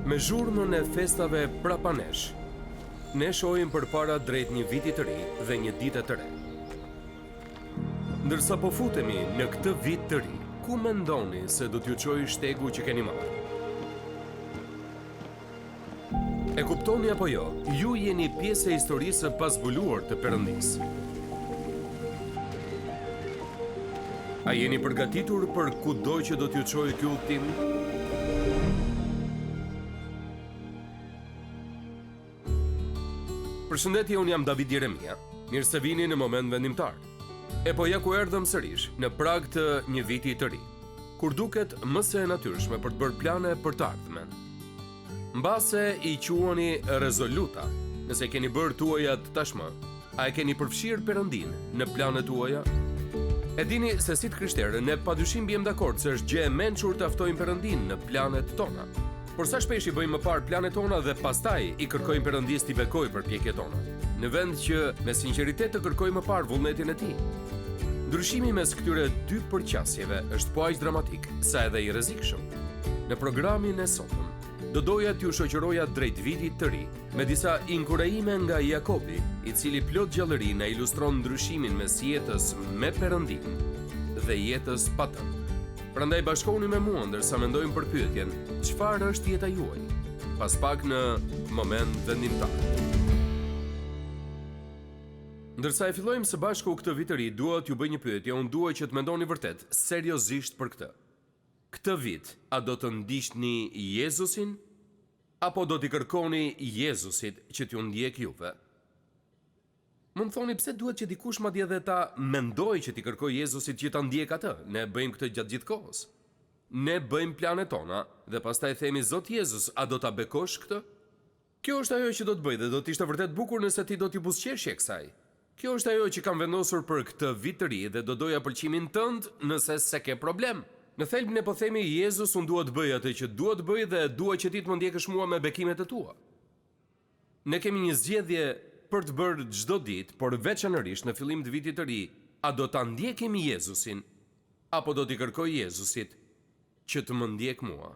Me zhurmën e festave prapa nesh, ne shohim përpara drejt një viti të ri dhe një dite të re. Ndërsa po futemi në këtë vit të ri, ku mendoni se do t'ju çojë shtegu që keni marrë? E kuptoni apo jo, ju jeni pjesë e historisë së pazbuluar të Perëndisë. A jeni përgatitur për kudo që do t'ju çojë ky udhëtim? Përshëndetje, unë jam David Jeremia. Mirë se vini në moment vendimtar. E po ja ku erdhëm sërish, në prag të një viti të ri. Kur duket më se e natyrshme për të bërë plane për të ardhmen. Mbase i quani rezoluta, nëse i keni bërë tuajat tashmë, a e keni përfshirë Perëndinë në planet tuaja? E dini se si të krishterë, ne padyshim biem dakord se është gjë e mençur ta ftojmë Perëndinë në planet tona. Por sa shpesh i bëjmë më parë planet tona dhe pastaj i kërkojmë Perëndisë t'i bekojë përpjekjet tona, në vend që me sinqeritet të kërkojmë më parë vullnetin e Tij. Ndryshimi mes këtyre dy përqasjeve është po aq dramatik sa edhe i rrezikshëm. Në programin e sotëm, do doja t'ju shoqëroja drejt vitit të ri me disa inkurajime nga Jakobi, i cili plot gjallëri na ilustron ndryshimin mes jetës me Perëndinë dhe jetës pa të. Prandaj bashkohuni me mua ndërsa mendojmë për pyetjen, çfarë është jeta juaj? Pas pak në moment vendimtar. Ndërsa e fillojmë së bashku këtë vit të ri, dua t'ju bëj një pyetje, unë dua që të mendoni vërtet, seriozisht për këtë. Këtë vit, a do të ndiqni Jezusin apo do t'i kërkoni Jezusit që t'ju ndjekë juve? Mund të thoni pse duhet që dikush madje edhe ta mendojë që t'i kërkojë Jezusit që ta ndjekë atë, ne e bëjmë këtë gjatë gjithë kohës. Ne bëjmë planet tona dhe pastaj themi Zot Jezus, a do ta bekosh këtë? Kjo është ajo që do të bëj dhe do të ishte vërtet bukur nëse ti do t'i buzëqeshje kësaj. Kjo është ajo që kam vendosur për këtë vit të ri dhe do doja pëlqimin tënd nëse s'e ke problem. Në thelb ne po themi Jezus unë dua të bëj atë që dua të bëj dhe dua që ti të më ndjekësh mua me bekimet e tua. Ne kemi një zgjedhje për të bërë çdo ditë, por veçanërisht në fillim të vitit të ri, a do ta ndjekim Jezusin, apo do t'i kërkoj Jezusit që të më ndjekë mua?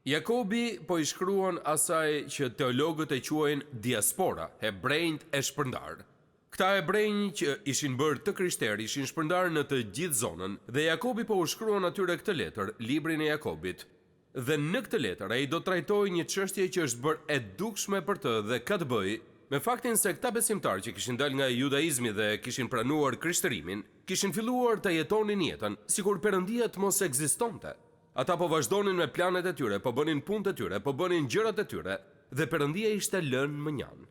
Jakobi po i shkruan asaj që teologët e quajnë diaspora, hebrenjtë e shpërndarë. Këta hebrenj që ishin bërë të krishterë ishin shpërndarë në të gjithë zonën dhe Jakobi po u shkruan atyre këtë letër, librin e Jakobit. Dhe në këtë letër ai do të trajtojë një çështje që është bërë e dukshme për të dhe ka të bëjë me faktin se këta besimtarë që kishin dalë nga judaizmi dhe kishin pranuar krishtërimin, kishin filluar ta jetonin jetën sikur Perëndia të mos ekzistonte. Ata po vazhdonin me planet e tyre, po bënin punët e tyre, po bënin gjërat e tyre dhe Perëndia ishte lënë mënjanë.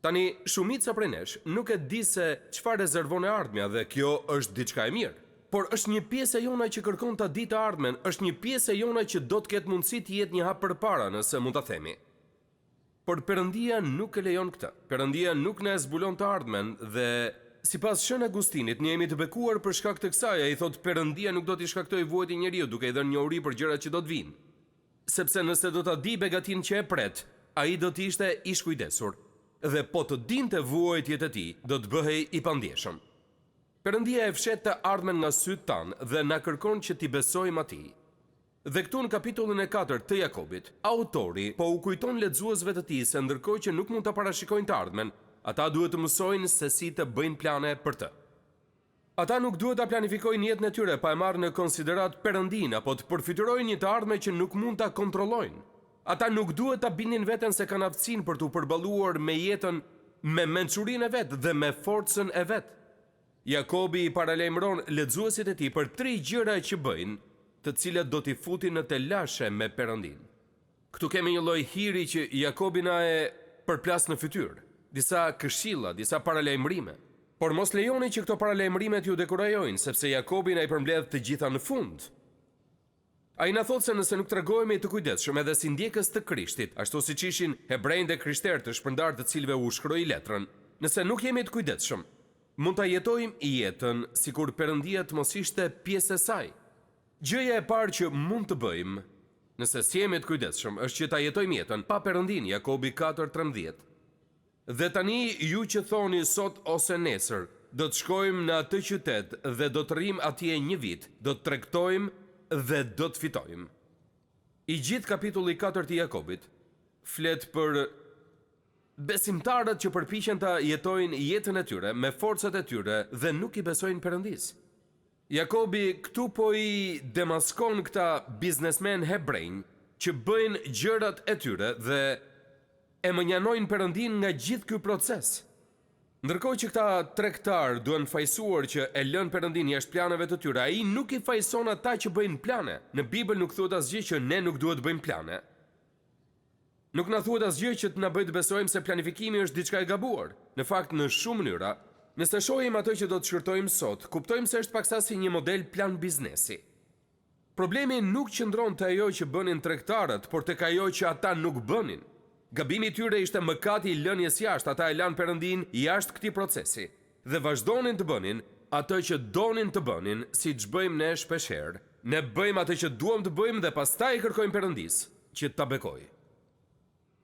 Tani, shumica prej nesh nuk e di se çfarë rezervon e ardhmja dhe kjo është diçka e mirë. Por është një pjesë e jona që kërkon ta dijë të ardhmen, është një pjesë e jona që do të ketë mundësi të jetë një hap përpara, nëse mund ta themi. Por Perëndia nuk e lejon këtë. Perëndia nuk na e zbulon të ardhmen dhe sipas Shën Agustinit ne jemi të bekuar për shkak të kësaj, ai thotë Perëndia nuk do t'i shkaktojë vuajtje njeriut duke i dhënë njohuri për gjërat që do të vijnë. Sepse nëse do ta dijë begatinë që e pret, ai do të ishte i shkujdesur, dhe po të dinte vuajtjet e tij, do të bëhej i pandjeshëm. Perëndia e fsheh të ardhmen nga sytë tanë dhe na kërkon që t'i besojmë atij. Dhe këtu në kapitullin e katërt të Jakobit, autori po u kujton lexuesve të tij se ndërkohë që nuk mund ta parashikojnë të ardhmen, ata duhet të mësojnë se si të bëjnë plane për të. Ata nuk duhet ta planifikojnë jetën e tyre pa e marrë në konsideratë Perëndinë apo të përfytyrojnë një të ardhme që nuk mund ta kontrollojnë. Ata nuk duhet ta bindin veten se kanë aftësinë për t'u përballuar me jetën me mençurinë e vet dhe me forcën e vet. Jakobi i paralajmëron lexuesit e tij për tri gjëra që bëjnë, të cilat do t'i futin në telashe me Perëndinë. Këtu kemi një lloj hiri që Jakobi na e përplas në fytyrë, disa këshilla, disa paralajmërime. Por mos lejoni që këto paralajmërime t'ju dekurajojnë, sepse Jakobi na i përmbledh të gjitha në fund. Ai na thotë se nëse nuk tregohemi të kujdesshëm edhe si ndjekës të Krishtit, ashtu siç ishin hebrenjtë e krishterë të shpërndarë të cilëve u shkroi letrën, nëse nuk jemi të kujdesshëm, mund ta jetojmë jetën sikur Perëndia të mos ishte pjesë e saj. Gjëja e parë që mund të bëjmë, nëse s'jemi të kujdesshëm, është që ta jetojmë jetën pa Perëndinë, Jakobi katër, 13. Dhe tani ju që thoni sot ose nesër, do të shkojmë në atë qytet dhe do të rrimë atje një vit, do të tregtojmë dhe do të fitojmë. I gjithë kapitulli i katërt i Jakobit flet për besimtarët që përpiqen ta jetojnë jetën e tyre me forcat e tyre dhe nuk i besojnë Perëndisë. Jakobi këtu po i demaskon këta biznesmenë hebrenj që bëjnë gjërat e tyre dhe e mënjanojnë Perëndinë nga gjithë ky proces. Ndërkohë që këta tregtarë duhen fajësuar që e lënë Perëndinë jashtë planeve të tyre, ai nuk i fajëson ata që bëjnë plane. Në Bibël nuk thuhet asgjë që ne nuk duhet të bëjmë plane. Nuk na thuhet asgjë që të na bëjë të besojmë se planifikimi është diçka e gabuar. Në fakt, në shumë mënyra, nëse shohim atë që do të shqyrtojmë sot, kuptojmë se është paksa si një model plan biznesi. Problemi nuk qëndron te ajo që bënin tregtarët, por tek ajo që ata nuk bënin. Gabimi i tyre ishte mëkati i lënies jashtë, ata e lanë Perëndinë jashtë këtij procesi dhe vazhdonin të bënin atë që donin të bënin, siç bëjmë ne shpeshherë. Ne bëjmë atë që duam të bëjmë dhe pastaj i kërkojmë Perëndisë që ta bekojë.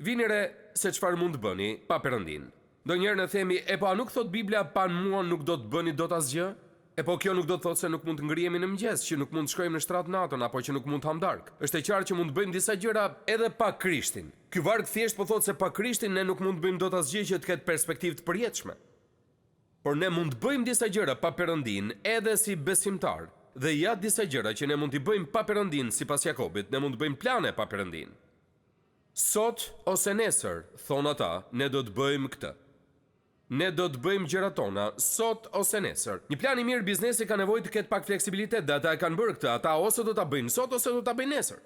Vini re se çfarë mund të bëni pa Perëndinë. Ndonjëherë ne themi, E po a nuk thotë Bibla pa mua nuk do të bëni dot asgjë? E po kjo nuk do të thotë se nuk mund të ngrihemi në mëngjes, që nuk mund të shkojmë në shtrat natën apo që nuk mund të hamë darkë. Është e qartë që mund të bëjmë disa gjëra edhe pa Krishtin. Ky varg thjesht po thotë se pa Krishtin ne nuk mund të bëjmë dot asgjë që të ketë perspektivë të përjetshme. Por ne mund të bëjmë disa gjëra pa Perëndinë edhe si besimtarë. Dhe ja disa gjëra që ne mund t'i bëjmë pa Perëndinë sipas Jakobit, ne mund të bëjmë plane pa Perëndinë. Sot ose nesër, thonë ata, ne do të bëjmë këtë. Ne do të bëjmë gjërat tona, sot ose nesër. Një plan i mirë biznesi ka nevojë të ketë pak fleksibilitet dhe ata e kanë bërë këtë, ata ose do ta bëjnë sot ose do ta bëjnë nesër.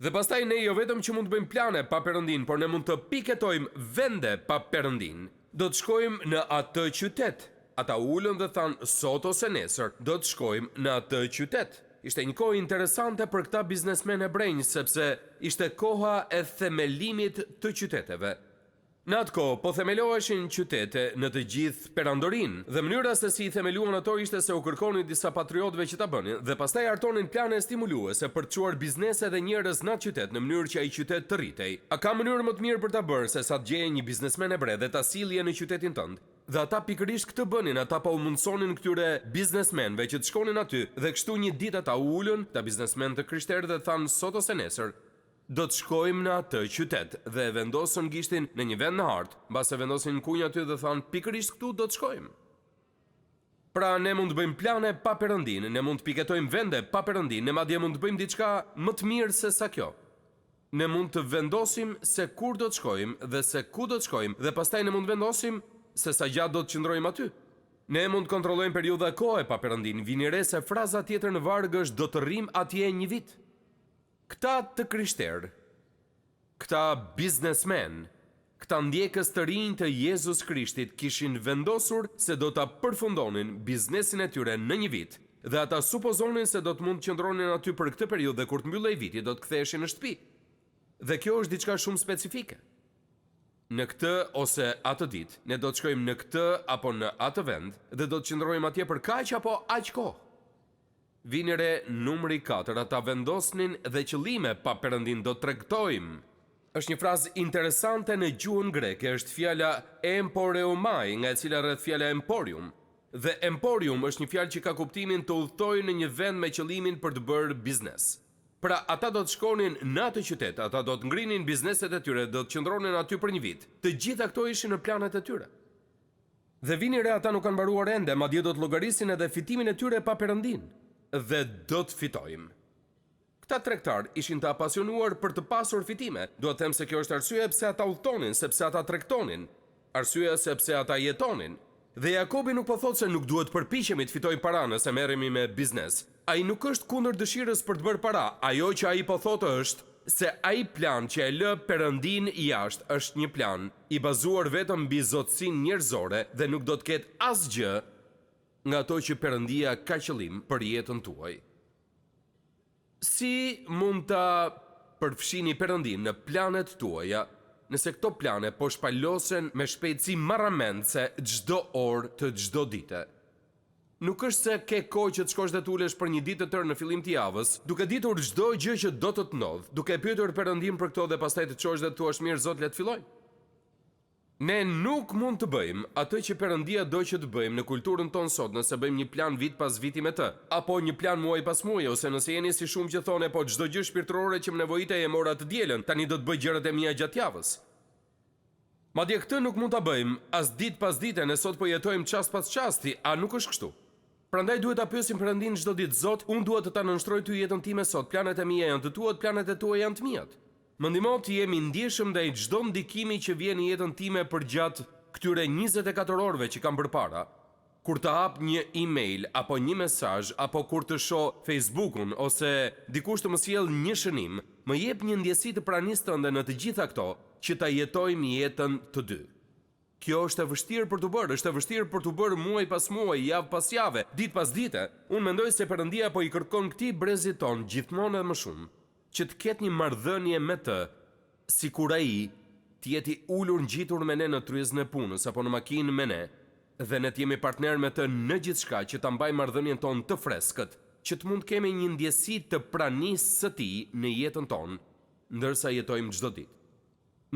Dhe pastaj ne jo vetëm që mund të bëjmë plane pa Perëndinë, por ne mund të piketojmë vende pa Perëndinë. Do të shkojmë në atë qytet. Ata u ulën dhe thanë sot ose nesër do të shkojmë në atë qytet. Ishte një kohë interesante për këta biznesmenë hebrenj sepse ishte koha e themelimit të qyteteve. Në atë kohë po themeloheshin qytete në të gjithë perandorinë dhe mënyra se si i themeluan ato ishte se u kërkonin disa patriotëve që ta bënin dhe pastaj hartonin plane stimuluese për të çuar biznese dhe njerëz në atë qytet në mënyrë që ai qytet të rritej. A ka mënyrë më të mirë për ta bërë se sa të gjeje një biznesmen hebre dhe ta sillje në qytetin tënd? Dhe ata pikërisht këtë bënin, ata po u mundësonin këtyre biznesmenëve që të shkonin aty dhe kështu një ditë ata u ulën, këta biznesmenë të krishterë dhe thanë sot ose nesër do të shkojmë në atë qytet dhe e vendosën gishtin në një vend në hartë, mbase vendosin një kunj aty dhe thanë pikërisht këtu do të shkojmë. Pra ne mund të bëjmë plane pa Perëndinë, ne mund të piketojmë vende pa Perëndinë, ne madje mund të bëjmë diçka më të mirë se sa kjo. Ne mund të vendosim se kur do të shkojmë dhe se ku do të shkojmë dhe pastaj ne mund të vendosim se sa gjatë do të qëndrojmë aty. Ne mund të kontrollojmë periudha kohe pa Perëndinë. Vini re se fraza tjetër në varg është do të rrimë atje një vit. Këta të krishterë, këta biznesmenë, këta ndjekës të rinj të Jezus Krishtit kishin vendosur se do ta përfundonin biznesin e tyre në një vit Dhe ata supozonin se do të mund të qëndronin aty për këtë periudhë dhe kur të mbyllej viti do të ktheheshin në shtëpi. Dhe kjo është diçka shumë specifike. Në këtë ose atë ditë, ne do të shkojmë në këtë apo në atë vend dhe do të qëndrojmë atje për kaq apo aq kohë. Vini re numri katër, ata vendosnin dhe qëllime pa Perëndinë do të tregtojmë. Është një frazë interesante në gjuhën greke, është fjala emporeomai, nga e cila rrjedh fjala emporium. Dhe emporium është një fjalë që ka kuptimin të udhëtojë në një vend me qëllimin për të bërë biznes. Pra, ata do të shkonin në atë qytet, ata do të ngrinin bizneset e tyre, do të qëndronin aty për një vit. Të gjitha këto ishin në planet e tyre. Dhe vini re ata nuk kanë mbaruar ende, madje do të llogarisin edhe fitimin e tyre pa Perëndinë. Dhe do të fitojmë. Këta tregtarë ishin të apasionuar për të pasur fitime. Dua të them se kjo është arsyeja pse ata udhëtonin, sepse ata tregtonin. Arsyeja se pse ata jetonin. Dhe Jakobi nuk po thotë se nuk duhet të përpiqemi të fitojmë para nëse merremi me biznes. Ai nuk është kundër dëshirës për të bërë para. Ajo që ai po thotë është se ai plan që e lë Perëndinë jashtë është një plan i bazuar vetëm mbi zotësinë njerëzore dhe nuk do të ketë asgjë nga ato që Perëndia ka qëllim për jetën tuaj. Si mund ta përfshini Perëndinë në planet tuaja, nëse këto plane po shpalosen me shpejtësi marramendëse çdo orë të çdo dite? Nuk është se ke kohë që të shkosh dhe të ulesh për një ditë të tërë në fillim të javës, duke ditur çdo gjë që do të të ndodhë, duke e pyetur Perëndinë për këto dhe pastaj të çohesh dhe të thuash mirë Zot le të fillojmë. Ne nuk mund të bëjmë atë që Perëndia do që të bëjmë në kulturën tonë sot nëse bëjmë një plan vit pas viti me të, apo një plan muaj pas muaji, ose nëse jeni si shumë që thonë po çdo gjë shpirtërore që më nevojitej e mora të dielën, tani do të bëj gjërat e mia gjatë javës. Madje këtë nuk mund ta bëjmë as ditë pas dite, ne sot po jetojmë çast pas çasti, a nuk është kështu? Prandaj duhet ta pyesim Perëndinë çdo ditë, Zot, unë dua të ta nënshtroj ty jetën time sot, planet e mia janë të tuat, planet e tua janë të miat. Më ndihmo të jem i ndjeshëm ndaj çdo ndikimi që vjen në jetën time përgjatë këtyre 24 orëve që kam përpara. Kur të hap një email apo një mesazh apo kur të shoh Facebookun ose dikush të më sjellë një shënim, më jep një ndjesi të pranisë tënde në të gjitha këto që ta jetojmë jetën të dy. Kjo është e vështirë për t'u bërë, është e vështirë për t'u bërë muaj pas muaji, javë pas jave, ditë pas dite. Unë mendoj se Perëndia po i kërkon këtij brezit tonë gjithmonë edhe më shumë që të ketë një marrëdhënie me të, sikur ai të jetë i ulur ngjitur me ne në tryezën e punës apo në makinë me ne dhe ne të jemi partnerë me të në gjithçka që ta mbajmë marrëdhënien tonë të freskët, që të mund të kemi një ndjesi të pranisë së tij në jetën tonë ndërsa jetojmë çdo ditë.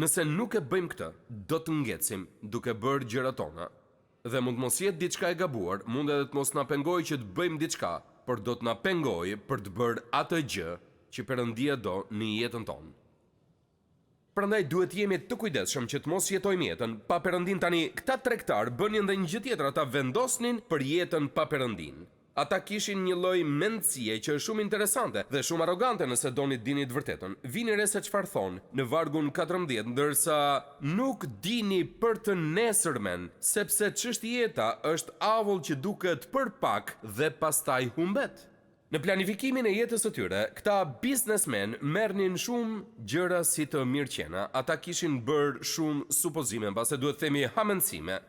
Nëse nuk e bëjmë këtë, do të ngecim duke bërë gjërat tona. Dhe mund të mos jetë diçka e gabuar, mund edhe të mos na pengojë që të bëjmë diçka, por do të na pengojë për të bërë atë gjë që Perëndia do në jetën tonë. Prandaj duhet të jemi të kujdesshëm që të mos jetojmë jetën pa Perëndinë tani, këta tregtarë bënin dhe një gjë tjetër, ata vendosnin për jetën pa Perëndinë. Ata kishin një lloj mendësie që është shumë interesante dhe shumë arrogante nëse doni të dini të vërtetën. Vini re se çfarë thonë në vargun 14, ndërsa nuk dini për të nesërmen, sepse ç'është jeta është avull që duket për pak dhe pastaj humbet. Në planifikimin e jetës së tyre, këta biznesmenë merrnin shumë gjëra si të mirëqena, ata kishin bërë shumë supozime, mbase duhet të themi hamendësime.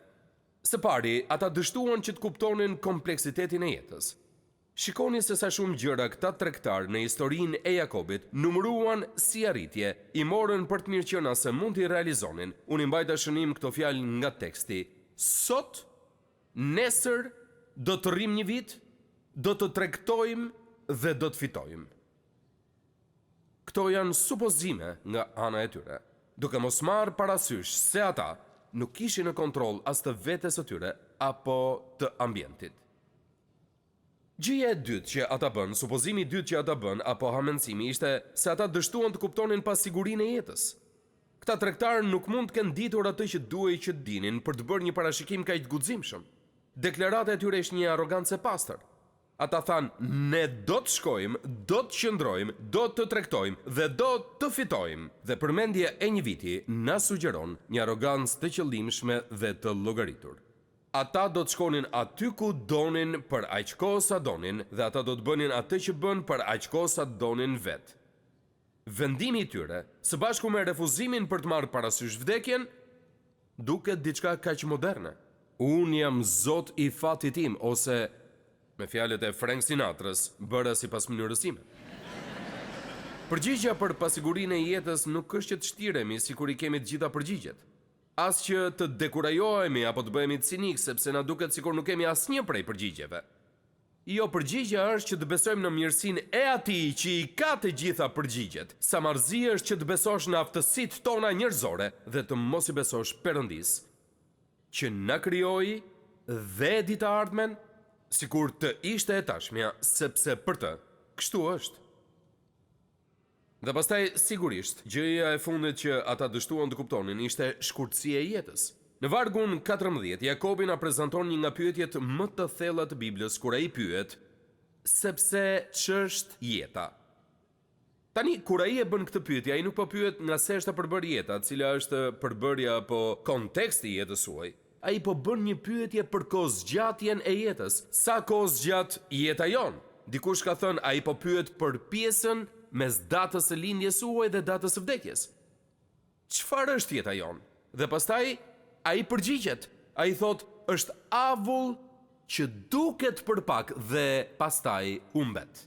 Së pari, ata dështuan që të kuptonin kompleksitetin e jetës. Shikoni se sa shumë gjëra këta tregtarë në historinë e Jakobit numëruan si arritje, i morën për të mirëqena se mund t'i realizonin. Unë i mbajta shënim këto fjalë nga teksti. Sot, nesër, do të rrimë një vit, do të tregtojmë dhe do të fitojmë. Këto janë supozime nga ana e tyre, duke mos marrë parasysh se ata nuk ishin në kontroll as të vetes së tyre apo të ambientit. Gjëja e dytë që ata bënë, supozimi i dytë që ata bënë apo hamendësimi ishte se ata dështuan të kuptonin pasigurinë e jetës. Këta tregtarë nuk mund të kenë ditur atë që duhej që të dinin për të bërë një parashikim kaq të guximshëm. Deklarata e tyre ishte një arrogancë e pastër. Ata thanë, ne do të shkojmë, do të qëndrojmë, do të tregtojmë dhe do të fitojmë. Dhe përmendja e një viti na sugjeron një arrogancë të qëllimshme dhe të llogaritur. Ata do të shkonin aty ku donin për aq kohë sa donin dhe ata do të bënin atë që bënë për aq kohë sa donin vetë. Vendimi i tyre, së bashku me refuzimin për të marrë parasysh vdekjen, duket diçka kaq moderne. Unë jam zot i fatit tim ose, me fjalët e Frank Sinatrës, bëra sipas mënyrës sime. Përgjigja për pasigurinë e jetës nuk është që të shtiremi sikur i kemi të gjitha përgjigjet. As që të dekurajohemi apo të bëhemi cinikë sepse na duket sikur nuk kemi asnjë prej përgjigjeve. Jo, përgjigja është që të besojmë në mirësinë e Atij që i ka të gjitha përgjigjet. Sa marrëzi është që të besosh në aftësitë tona njerëzore dhe të mos i besosh Perëndisë, që na krijoi dhe e di të ardhmen, sikur të ishte e tashmja, sepse për të, kështu është. Dhe pastaj, sigurisht, gjëja e fundit që ata dështuan të kuptonin ishte shkurtësia e jetës. Në vargun 14, Jakobi na prezanton një nga pyetjet më të thella të Biblës kur ai pyet, Sepse ç'është jeta? Tani, kur ai e bën këtë pyetje, ai nuk po pyet nga se është e përbërë jeta, cila është përbërja apo konteksti i jetës suaj. Ai po bën një pyetje për kohëzgjatjen e jetës. Sa kohë zgjat jeta jonë? Dikush ka thënë ai po pyet për pjesën mes datës së lindjes suaj dhe datës së vdekjes. Çfarë është jeta jonë? Dhe pastaj ai përgjigjet. Ai thotë është avull që duket për pak dhe pastaj humbet.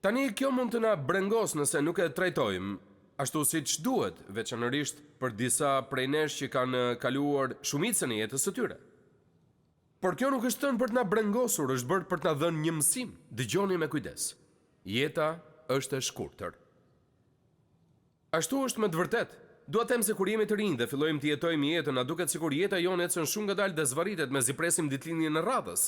Tani kjo mund të na brengosë nëse nuk e trajtojmë ashtu siç duhet, veçanërisht për disa prej nesh që kanë kaluar shumicën e jetës së tyre. Por kjo nuk është thënë për të na brengosur, është bërë për të na dhënë një mësim. Dëgjoni me kujdes. Jeta është e shkurtër. Ashtu është me të vërtetë. Dua të them se kur jemi të rinj dhe fillojmë të jetojmë jetën, na duket sikur jeta jonë ecën shumë ngadalë dhe zvarritet, mezi presim ditëlindjen e radhës.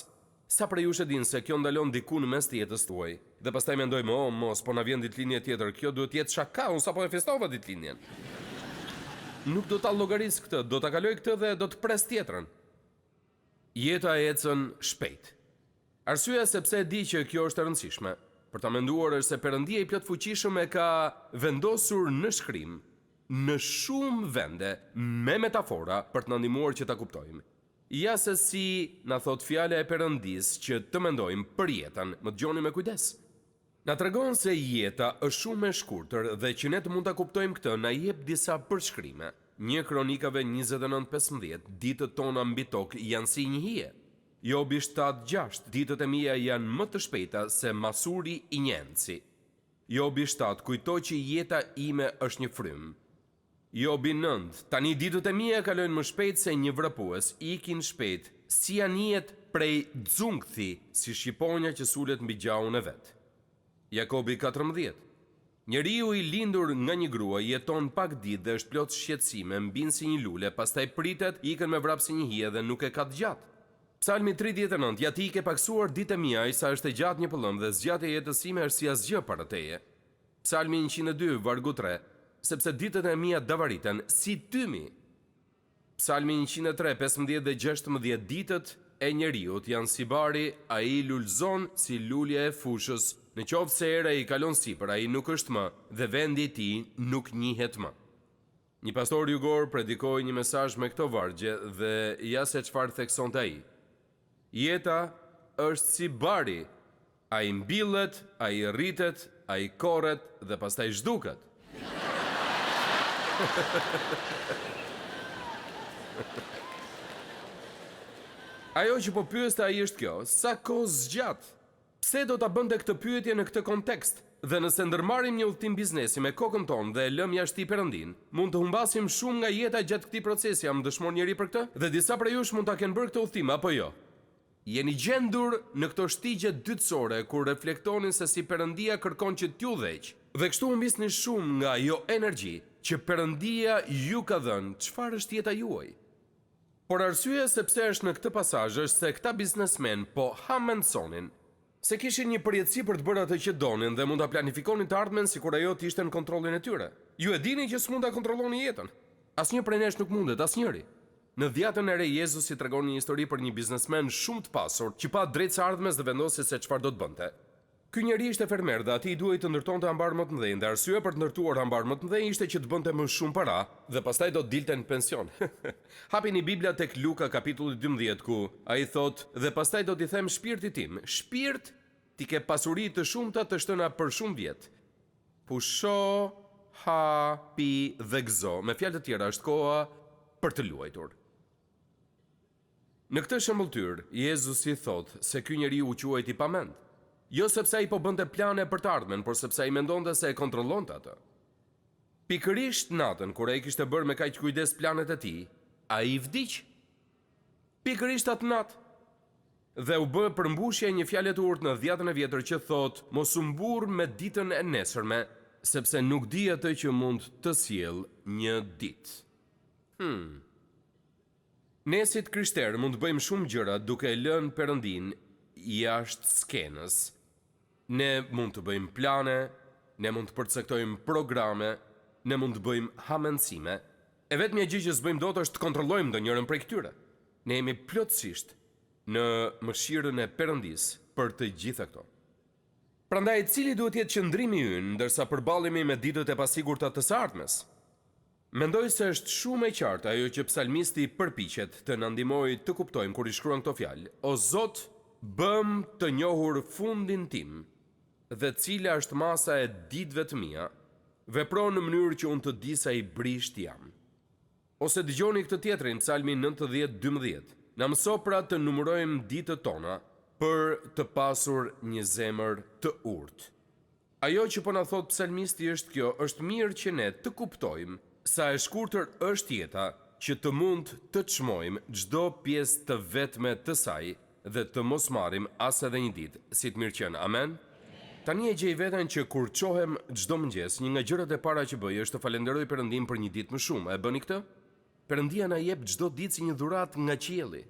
Sa prej jush e dinë se kjo ndalon diku në mes të jetës tuaj? Dhe pastaj mendojmë, oh, mos, po na vjen ditëlindje tjetër, kjo duhet të jetë shaka, unë sapo e festova ditëlindjen. Nuk do ta llogaris këtë, do ta kaloj këtë dhe do të pres tjetrën. Jeta ecën shpejt. Arsyeja se pse e di që kjo është e rëndësishme për ta menduar është se Perëndia i Plotfuqishëm e ka vendosur në shkrim në shumë vende me metafora për të na ndihmuar që ta kuptojmë. Ja se si na thotë fjala e Perëndisë që të mendojmë për jetën, më dëgjoni me kujdes. Na tregon se jeta është shumë e shkurtër dhe që ne të mund ta kuptojmë këtë na jep disa përshkrime. Një Kronikave 29 15, Ditët tona mbi tokë janë si një hije. Jobi shtatë gjashtë, Ditët e mia janë më të shpejta se masuri i një enci. Jobi shtatë, Kujto që jeta ime është një frymë. Jobi nëntë, Tani ditët e mia kalojnë më shpejt se një vrapues, ikin shpejt, si anijet prej xhunkthi, si shqiponja që sulet mbi gjahun e vet. Jakobi 14, Njeriu i lindur nga një grua jeton pak ditë dhe është plot shqetësime, mbin si një lule, pastaj pritet, ikën me vrap si një hije dhe nuk e ka të gjatë. Psalmi 39, Ja ti i ke pakësuar ditët e mia aq sa është e gjatë një pëllëmbë dhe zgjatja e jetës sime është si asgjë para teje. Psalmi 102, vargu 3, Sepse ditët e mia davariten, si tymi! Psalmi 103, 15 dhe 16 Ditët e njeriut janë si bari, ai lulëzon si lulja e fushës, në qoftë se era i kalon sipër, ai nuk është më, dhe vendi i tij nuk njihet më. Një pastor jugor predikoi një mesazh me këto vargje dhe ja se çfarë theksonte ai. Jeta është si bari, ai mbillet, ai rritet, ai korret dhe pastaj zhduket. Ajo që po pyeste ai është kjo, sa kohë zgjat? Pse do ta bënte këtë pyetje në këtë kontekst? Dhe nëse ndërmarrim një udhëtim biznesi me kokën tonë dhe e lëmë jashtë tij Perëndinë, mund të humbasim shumë nga jeta gjatë këtij procesi, a më dëshmon njeri për këtë? Dhe disa prej jush mund ta kenë bërë këtë udhëtim, apo jo? Jeni gjendur në këto shtigje dytësore kur reflektoni se si Perëndia kërkon që t'ju udhëheqë, dhe kështu humbisni shumë nga ajo energji që Perëndia ju ka dhënë, çfarë është jeta juaj? Por arsyeja se pse është në këtë pasazh është se këta biznesmenë po hamendësonin se kishin një përjetësi për të bërë atë që donin dhe mund ta planifikonin të ardhmen sikur ajo të ishte në kontrollin e tyre. Ju e dini që s'mund ta kontrolloni jetën. Asnjë prej nesh nuk mundet, asnjëri. Në Dhjatën e Re Jezusi tregon një histori për një biznesmen shumë të pasur që pa drejt së ardhmes dhe vendosi se çfarë do të bënte. Ky njeri ishte fermer dhe atij i duhej të ndërtonte hambarë më të mëdhenj dhe arsyeja për të ndërtuar hambarë më të mëdhenj ishte që të bënte më shumë para dhe pastaj do të dilte në pension. Hapini Biblat tek Luka kapitulli 12 ku ai thotë dhe pastaj do t'i them shpirtit tim, shpirt, ti ke pasuri të shumta të shtëna për shumë vjet. Pusho, ha, pi dhe gëzo. Me fjalë të tjera është koha për të luajtur. Në këtë shëmbëlltyrë, Jezusi thotë se ky njeri u quajt i pamend. Jo sepse ai po bënte plane për të ardhmen, por sepse ai mendonte se e kontrollonte atë. Pikërisht natën kur ai kishte bërë me kaq kujdes planet e tij, ai vdiq. Pikërisht atë natë. Dhe u bë përmbushja e një fjale të urtë në Dhjatën e Vjetër që thotë, Mos u mburr me ditën e nesërme, sepse nuk di atë që mund të sjellë një ditë. Hmm. Ne si të krishterë mund të bëjmë shumë gjëra duke e lënë Perëndinë jashtë skenës. Ne mund të bëjmë plane, ne mund të përcaktojmë programe, ne mund të bëjmë hamendësime. E vetmja gjë që s'bëjmë dot është të kontrollojmë ndonjërën prej këtyre. Ne jemi plotësisht në mëshirën e Perëndisë për të gjitha këto. Prandaj, cili duhet të jetë qëndrimi ynë ndërsa përballemi me ditët e pasigurta të së ardhmes? Mendoj se është shumë e qartë ajo që psalmisti përpiqet të na ndihmojë të kuptojmë kur i shkruan këto fjalë, O Zot, bëmë të njohur fundin tim dhe cila është masa e ditëve të mia, vepro në mënyrë që unë të di sa i brishtë jam. Ose dëgjoni këtë tjetrin, Psalmi 90, 12, Na mëso pra të numërojmë ditët tona për të pasur një zemër të urtë. Ajo që po na thotë psalmisti është kjo, është mirë që ne të kuptojmë sa e shkurtër është jeta, që të mund të çmojmë çdo pjesë të vetme të saj dhe të mos marrim as edhe një ditë si të mirëqenë. Amen? Tani e gjej veten që kur çohem çdo mëngjes, një nga gjërat e para që bëj është të falenderoj Perëndinë për një ditë më shumë. A e bëni këtë? Perëndia na jep çdo ditë si një dhuratë nga qielli.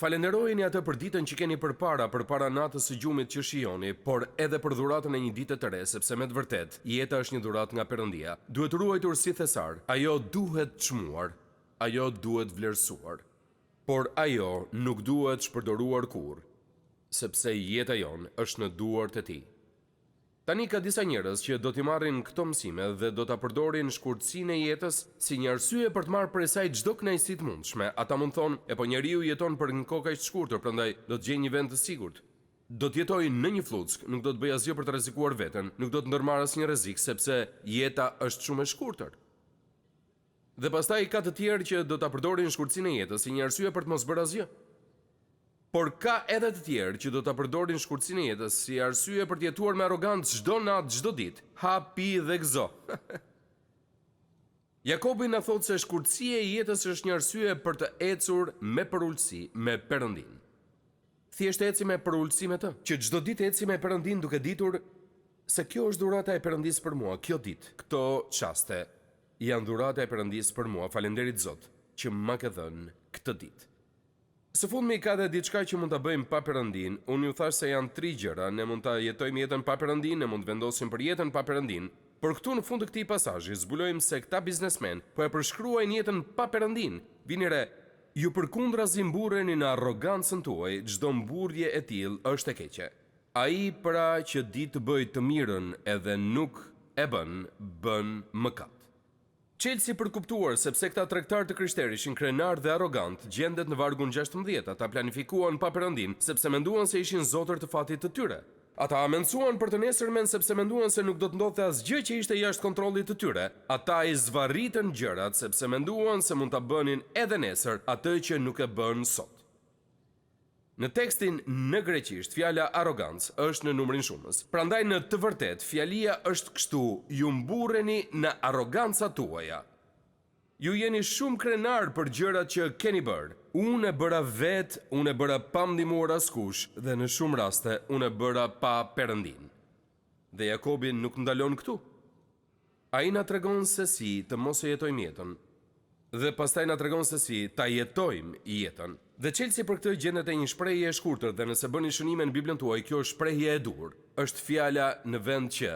Falenderojeni atë për ditën që keni përpara, përpara natës së gjumit që shijoni, por edhe për dhuratën e një dite të re, sepse me të vërtetë, jeta është një dhuratë nga Perëndia. Duhet ruajtur si thesar. Ajo duhet çmuar. Ajo duhet vlerësuar. Por ajo nuk duhet shpërdoruar kurrë, sepse jeta jonë është në duart e Tij. Tani ka disa njerëz që do t'i marrin këto mësime dhe do ta përdorin shkurtësinë e jetës si një arsye për të marrë prej saj çdo kënaqësi të mundshme. Ata mund të thonë, E po njeriu jeton për një kohë kaq të shkurtër, prandaj do të gjej një vend të sigurt. Do të jetoj në një flluskë, nuk do të bëj asgjë për të rrezikuar veten, nuk do të ndërmarr asnjë rrezik, sepse jeta është shumë e shkurtër. Dhe pastaj ka të tjerë që do ta përdorin shkurtësinë e jetës si një arsye për të mos bërë asgjë. Por ka edhe të tjerë që do ta përdorin shkurtësinë e jetës si arsye për të jetuar me arrogancë çdo natë, çdo ditë. Ha, pi dhe gëzo. Jakobi na thotë se shkurtësia e jetës është një arsye për të ecur me përulësi me Perëndinë. Thjesht eci me përulësi me të. Që çdo ditë eci me Perëndinë duke ditur se kjo është dhurata e Perëndisë për mua, kjo ditë, këto çaste janë dhurata e Perëndisë për mua, faleminderit Zot që ma ke dhënë këtë ditë. Së fundmi ka dhe diçka që mund ta bëjmë pa Perëndinë, unë ju thashë se janë tri gjëra, ne mund ta jetojmë jetën pa Perëndinë, ne mund të vendosim për jetën pa Perëndinë, por këtu në fund të këtij pasazhi zbulojmë se këta biznesmenë po e përshkruajnë jetën pa Perëndinë. Vini re, Ju përkundrazi mburreni në arrogancën tuaj, çdo mburrje e tillë është e keqe. Ai pra që di të bëjë të mirën edhe nuk e bën, bën mëkat. Çelësi për të kuptuar se pse këta tregtarë të krishterë ishin krenarë dhe arrogantë gjendet në vargun 16, ata planifikuan pa Perëndinë sepse menduan se ishin zotër të fatit të tyre. Ata hamendësuan për të nesërmen sepse menduan se nuk do të ndodhte asgjë që ishte jashtë kontrollit të tyre. Ata i zvarritën gjërat sepse menduan se mund ta bënin edhe nesër atë që nuk e bënë sot. Në tekstin në greqisht fjala arrogancë është në numrin shumës. Prandaj në të vërtetë fjalia është kështu ju mburreni në arrogancat tuaja. Ju jeni shumë krenarë për gjërat që keni bërë. Unë e bëra vetë, unë e bëra pa më ndihmuar askush dhe në shumë raste unë e bëra pa Perëndinë. Dhe Jakobi nuk ndalon këtu. Ai na tregon se si të mos e jetojmë jetën. Dhe pastaj na tregon se si ta jetojmë jetën. Dhe çelësi për këtë gjendet te një shprehje e shkurtër dhe nëse bëni shënime në Biblën tuaj kjo është shprehja e duhur. Është fjala në vend që.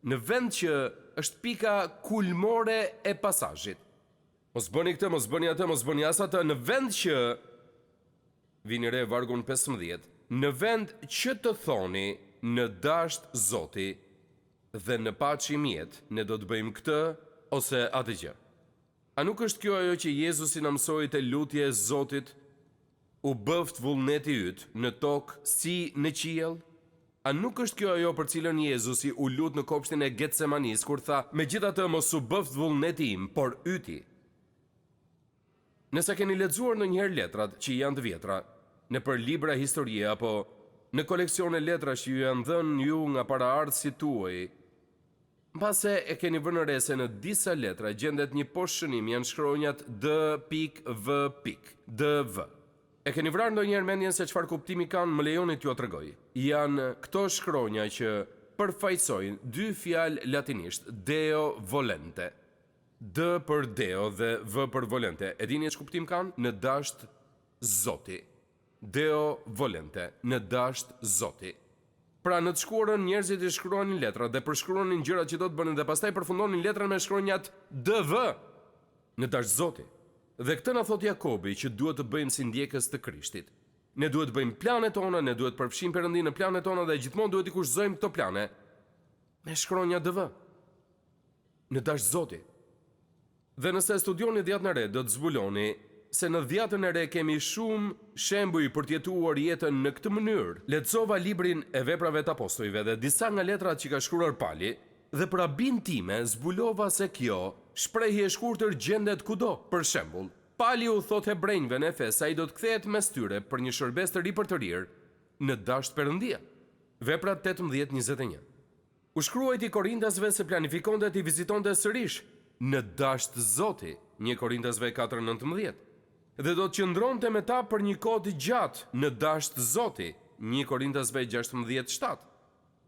Në vend që është pika kulmore e pasazhit. Mos bëni këtë, mos bëni atë, mos bëni as atë, në vend që vini re vargun 15, në vend që të thoni në dashtë Zoti dhe në paçim jetë, ne do të bëjmë këtë ose atë gjë. A nuk është kjo ajo që Jezusi na mësoi te lutja e Zotit, U bëftë vullneti yt në tokë si në qiell? A nuk është kjo ajo për cilën Jezusi u lut në kopshtin e Getsemanisë kur tha, Megjithatë mos u bëftë vullneti im, por yti? Nëse keni lexuar ndonjëherë letrat që janë të vjetra, nëpër libra historie apo në koleksione letrash që ju janë dhënë ju nga paraardhësit tuaj, Mbase e keni vënë re se në disa letra gjendet një poshtshënim janë shkronjat D pikë V pikë, DV. E keni vrarë ndonjëherë mendjen se çfarë kuptimi kanë, më lejoni t'jua tregoj. Janë këto shkronja që përfaqësojnë dy fjalë latinisht, Deo volente. D për Deo dhe V për volente. E dini ç'kuptim kanë? Në dashtë Zoti. Deo volente, në dashtë Zoti. Pra, në të shkuarën njerëzit i shkruanin letrat dhe përshkruanin gjërat që do të bënin dhe pastaj përfundonin letrën me shkronjat DV, në dashtë Zoti. Dhe këtë na thotë Jakobi që duhet të bëjmë si ndjekës të Krishtit. Ne duhet të bëjmë planet tona, ne duhet të përfshijmë Perëndinë në planet tona dhe gjithmonë duhet t'i kushtëzojmë këto plane me shkronja DV. Në dashtë Zoti. Dhe nëse e studioni Dhjatën e Re, do të zbuloni se në Dhjatën e Re kemi shumë shembuj për të jetuar jetën në këtë mënyrë. Lexova librin e Veprave të Apostujve dhe disa nga letrat që ka shkruar Pali, dhe për habinë time zbulova se kjo shprehje e shkurtër gjendet kudo. Për shembull, Pali u thotë hebrenjve në Efes se ai do të kthehet mes tyre për një shërbesë të ripërtërirë në dashtë Perëndia. Veprat 18, 21. U shkruajti Korintasve se planifikonte t'i vizitonte sërish, në dashtë Zoti, një Korintasve katër 19, dhe do të qëndronte me ta për një kohë të gjatë, në dashtë Zoti, një Korintasve 16 shtatë.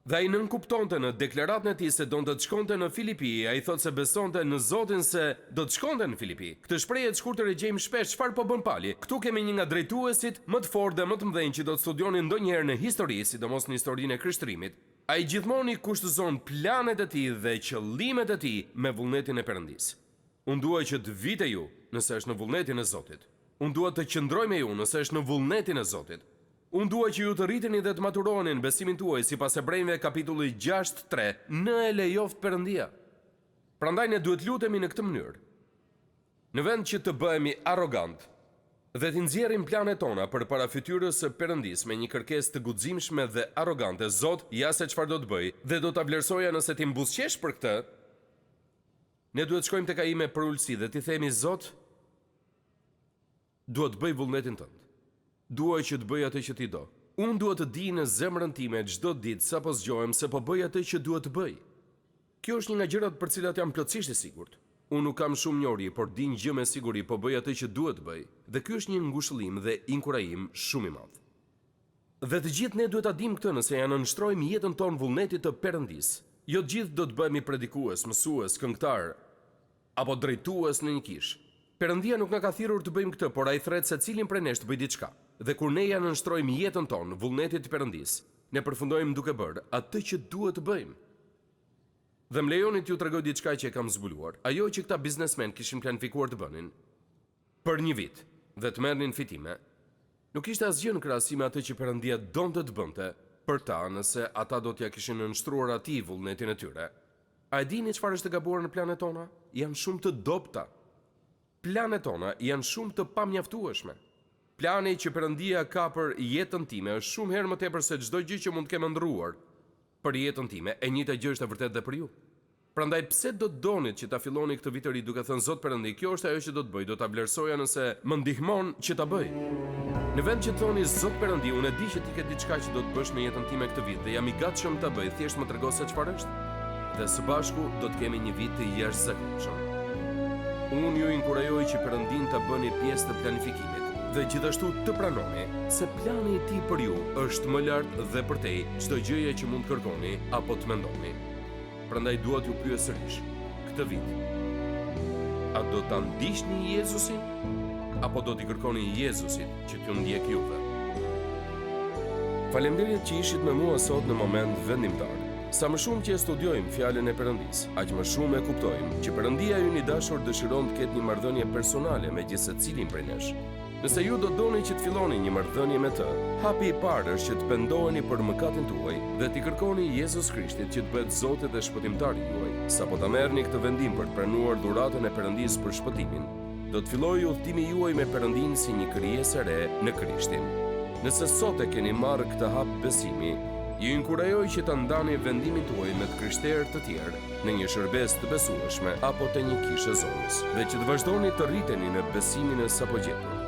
Dhe ai nënkuptonte në deklaratën e tij se donte të shkonte në Filipi, ai thotë se besonte në Zotin se do të shkonte në Filipi. Këtë shprehje të shkurtër e gjejmë shpesh, çfarë po bën Pali? Këtu kemi një nga drejtuesit më të fortë dhe më të mëdhenj që do të studioni ndonjëherë në histori, sidomos në historinë e krishtërimit. Ai gjithmonë i kushtëzon planet e tij dhe qëllimet e tij me vullnetin e Perëndisë. Unë dua që të vij te ju, nëse është në vullnetin e Zotit. Unë dua të qëndroj me ju, nëse është në vullnetin e Zotit. Unë dua që ju të rriteni dhe të maturoheni në besimin tuaj sipas Hebrenjve kapitulli 6 3, në e lejoftë Perëndia. Prandaj ne duhet lutemi në këtë mënyrë. Në vend që të bëhemi arrogantë dhe t'i nxjerrim planet tona përpara fytyrës së Perëndisë me një kërkesë të guximshme dhe arrogante, Zot, ja se çfarë do të bëj dhe do ta vlerësoja nëse ti më buzëqesh për këtë, ne duhet të shkojmë tek ai me përulësi dhe t'i themi, Zot, Dua të bëj vullnetin tënd. Dua që të bëj atë që ti do. Unë dua të di në zemrën time çdo ditë sapo zgjohem se po bëj atë që duhet të bëj. Kjo është një nga gjërat për të cilat jam plotësisht i sigurt. Unë nuk kam shumë njohuri, por di një gjë me siguri, po bëj atë që duhet të bëj. Dhe ky është një ngushëllim dhe inkurajim shumë i madh. Dhe të gjithë ne duhet ta dimë këtë nëse ia nënshtrojmë jetën tonë vullnetit të Perëndisë. Jo të gjithë do të bëhemi predikues, mësues, këngëtarë, apo drejtues në një kishë. Perëndia nuk na ka thirrur të bëjmë këtë, por Ai thërret secilin prej nesh të bëjë diçka. Dhe kur ne ia nënshtrojmë jetën tonë vullnetit të Perëndisë, ne përfundojmë duke bërë atë që duhet të bëjmë. Dhe më lejoni t'ju tregoj diçka që e kam zbuluar, ajo që këta biznesmenë kishin planifikuar të bënin për një vit dhe të merrnin fitime, nuk ishte asgjë në krahasim me atë që Perëndia donte të bënte për ta nëse ata do t'ia kishin nënshtruar Atij vullnetin e tyre. A e dini çfarë është e gabuar në planet tona? Janë shumë të dobëta. Planet tona janë shumë të pamjaftueshme. Plani që Perëndia ka për jetën time është shumë herë më tepër se çdo gjë që mund të kem ëndërruar për jetën time. E njëjta gjë është e vërtetë dhe për ju. Prandaj pse do të donit që ta filloni këtë vit të ri duke thënë Zot Perëndi, kjo është ajo që do të bëj, do ta vlerësoja nëse më ndihmon që ta bëj. Në vend që të thoni Zot Perëndi, unë e di që ti ke diçka që do të bësh në jetën time këtë vit dhe jam i gatshëm ta bëj, thjesht më trego se çfarë është. Dhe së bashku do të kemi një vit të jashtëzakonshëm. Unë ju inkurajoj që Perëndinë ta bëni pjesë të planifikimit dhe gjithashtu të pranoni se plani i tij për ju është më lart dhe përtej çdo gjëje që mund të kërkoni apo të mendoni. Prandaj dua t'ju pyes sërish, këtë vit, a do ta ndiqni Jezusin apo do t'i kërkoni Jezusit që t'ju ndjekë juve? Faleminderit që ishit me mua sot në moment vendimtar. Sa më shumë që e studiojmë fjalën e Perëndisë, aq më shumë e kuptojmë që Perëndia ynë i dashur dëshiron të ketë një marrëdhënie personale me gjithsecilin prej nesh. Nëse ju do doni që të filloni një marrëdhënie me të, hapi i parë është që të pendoheni për mëkatin tuaj dhe t'i kërkoni Jezus Krishtit që të bëhet Zoti dhe Shpëtimtari juaj. Sapo ta merrni këtë vendim për të pranuar dhuratën e Perëndisë për shpëtimin, do të fillojë udhëtimi juaj me Perëndinë si një krijesë e re në Krishtin. Nëse sot e keni marrë këtë hap besimi, ju inkurajoj që ta ndani vendimin tuaj me të krishterë të tjerë në një shërbesë të besueshme apo te një kishë e zonës dhe që të vazhdoni të rriteni në besimin e sapogjetur.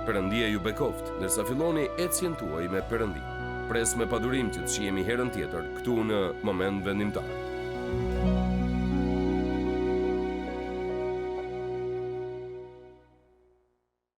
Perëndia ju bekoftë ndërsa filloni ecjen tuaj me Perëndinë. Pres me padurim që të shihemi herën tjetër këtu në Moment Vendimtar.